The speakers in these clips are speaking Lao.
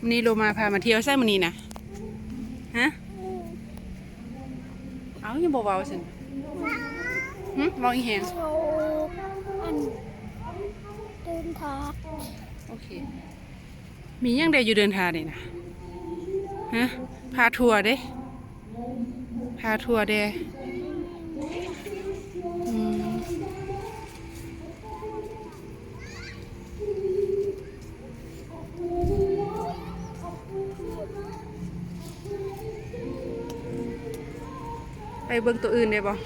ມື້ນີ້ໂລມາພາມາທ່ຽວໃສມື້ນີ້ນະ? ຮະ? ເອົ້າ ຍັງບໍ່ເວົ້າຊັ້ນ. ຫຶ? ເວົ້າອີກແຮງ. ເຮົາອັນ ເດີນທາດ. ໂອເຄ. ມີຫຍັງແດ່ຢູ່ເດີນທາດນີ້ນະ? ຮະ? ພາທົວເດ້. ພາທົວແດ່. ອືມ. ໄປເບິ່ງໂຕອື່ນໄດ້ບໍ່?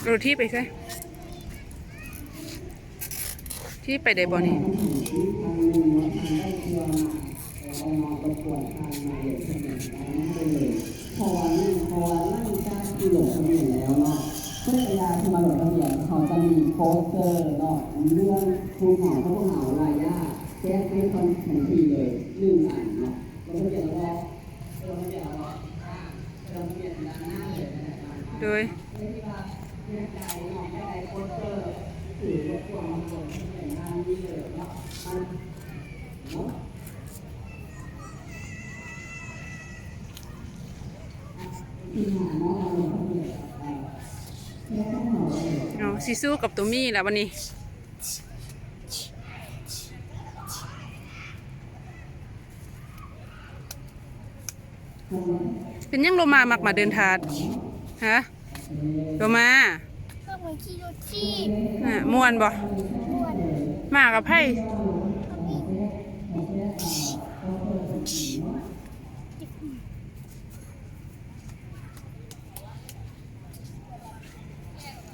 ເອົ້າ. ໂຕທີ່ໄປໃສ? ທີ່ໄປໄດ້ບໍ່ນີ້? ເພາະວ່າ ເພາະວ່າຫຼັງຈາກທີ່ລົງທະບຽນແລ້ວເນາະ ເວລາທີ່ມາລົງທະບຽນ ເຮົາຈະມີໂປສເຕີເນາະ ເລື່ອງໂຮງງານຂອງພວກເຮົາຫຼາຍຢ່າງ ແຈ້ງໃຫ້ທັນ ທັນທີເລີຍ ໜຶ່ງອັນເນາະ ລົງທະບຽນແລ້ວກໍ ລົງທະບຽນແລ້ວກໍ ລົງທະບຽນດ້ານໜ້າເລີຍ. ໂດຍ ເອົາ ຊິສູ້ກັບໂຕໝີ່ລະບັດນີ້. ເປັນຫຍັງໂລມາມັກມາເດີນທາດ? ຮະ? ໂລມາ ກໍມັນຂີ່ລົດຖີບ. ນະ ມ່ວນບໍ່? ມ່ວນ. ມາກັບໃຜ? ກັບອີ່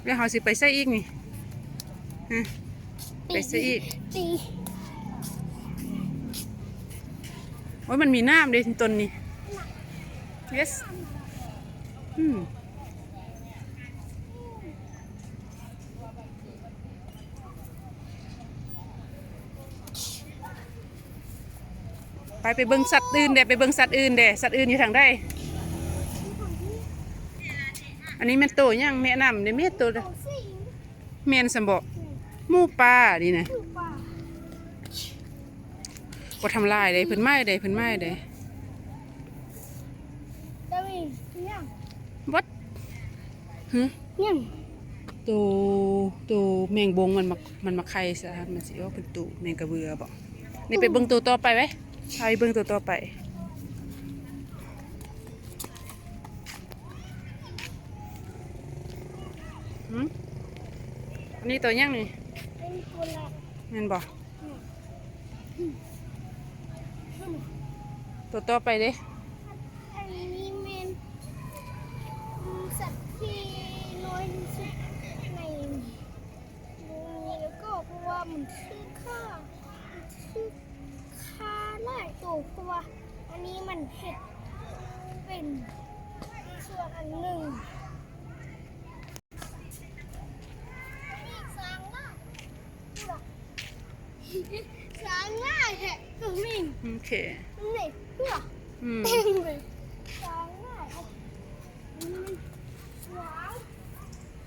ແລ້ວເຮົາຊິໄປໃສອີກນີ້? ຮະ? ໄປໃສອີກ? ໂອ້ຍ ມັນມີນ້ຳເດ້ຕົ້ນນີ້. Yes. ອືມ. ໄປ ໄປເບິ່ງສັດອື່ນແດ່ ໄປເບິ່ງສັດອື່ນແດ່. ສັດອື່ນຢູ່ທາງໃດ? ອັນນີ້ແມ່ນໂຕຫຍັງ? ແນະນຳແດ່ ແມ່ນໂຕໃດ? ແມ່ນຊັ້ນບໍ? ໝູປ່ານີ້ນະ. ບໍ່ທຳລາຍເດ້ ເພິ່ນໄມ້ເດ້ ເພິ່ນໄມ້ເດ້. ບໍ່ ຫຶ? ຫຍັງ? ໂຕ ໂຕແມງບົງ ມັນມາ ມັນມາໄຂ່ຊະ ມັນຊິອອກເປັນໂຕແມງກະເບື້ອບໍ? ນີ້ໄປເບິ່ງໂຕຕໍ່ໄປໄວ້ ພາໄປເບິ່ງໂຕຕໍ່ໄປ. ຫຶ? ອັນນີ້ໂຕຫຍັງນີ້? ແມ່ນບໍ່? ໂຕຕໍ່ໄປເດ້. ອັນນີ້ແມ່ນ ອືມ ສັດທີ່ນ້ອຍທີ່ສຸດໃນໂລກນີ້ ແລ້ວກໍເພາະວ່າມັນຖືກຂ້າ ມັນຖືກຂ້າຫຼາຍໂຕ ເພາະວ່າອັນນີ້ມັນເຮັດເປັນສ່ວນອັນໜຶ່ງ. ຊ້າງຫຼາຍແທ້ໂຕນີ້. ໂອເຄ ນີ້ ອືມ ຊ້າງຫຼາຍ.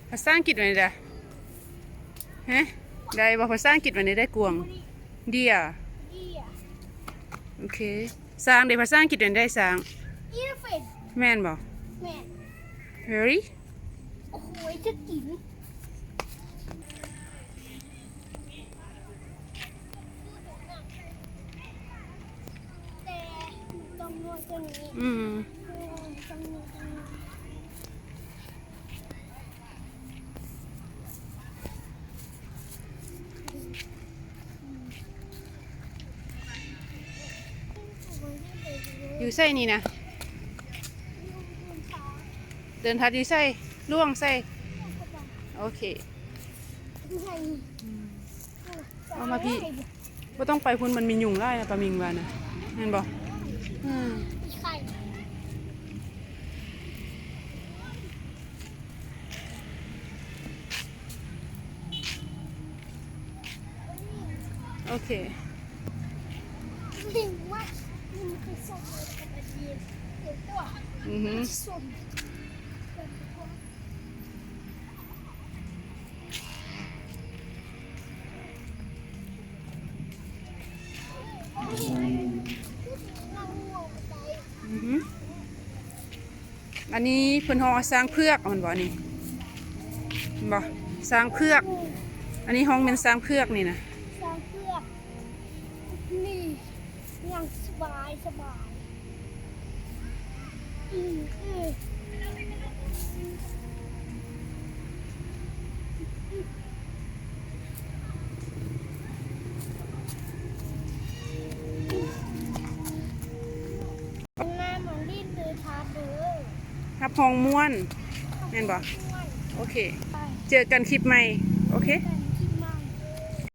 ພາສາອັງກິດວ່າແນວໃດ? ຮະ? ໄດ້ບໍ່? ພາສາອັງກິດວ່າແນວໃດ? ກວາງ. Deer. Deer. ໂອເຄ. ຊ້າງເດ? ພາສາອັງກິດວ່າແນວໃດ? ຊ້າງ. Elephant. ແມ່ນບໍ່? ແມ່ນ. Hurry. ໂອ້ຍ ຈະກິນ ແຕ່ຕ້ອງນ້ອຍກວ່ານີ້. ອືມ. ເອີ ຕ້ອງນ້ອຍກວ່ານີ້. ຢູ່ໃສນີ້ນະ? ເດີນທາດຢູ່ໃສ? ລ່ວງໃສ? ໂອເຄ. ອືມ. ເອົາມາພີ້ ບໍ່ຕ້ອງໄປພຸ້ນ ມັນມີຍຸງຫຼາຍນະ ປາມິງວ່ານະ ແມ່ນບໍ່? ອືມ. ໂອເຄ. ອືຮຶ ອືຮຶ ອັນນີ້ເພິ່ນຮ້ອງວ່າຊ້າງເຜືອກ ແມ່ນບໍ່ນີ້? ແມ່ນບໍ່? ຊ້າງເຜືອກ ອັນນີ້ຮ້ອງແມ່ນຊ້າງເຜືອກນີ້ນະ ຊ້າງເຜືອກ ນີ້ ຍັງສະບາຍ ສະບາຍ ອື ອື ໜ້າມັນຫຼິ້ນເດີ ທັບເດີ ຮັບຮອງມ່ວນ ແມ່ນບໍ່? ມ່ວນ ໂອເຄ ໄປ ເຈີກັນຄລິບໃໝ່ ໂອເຄ.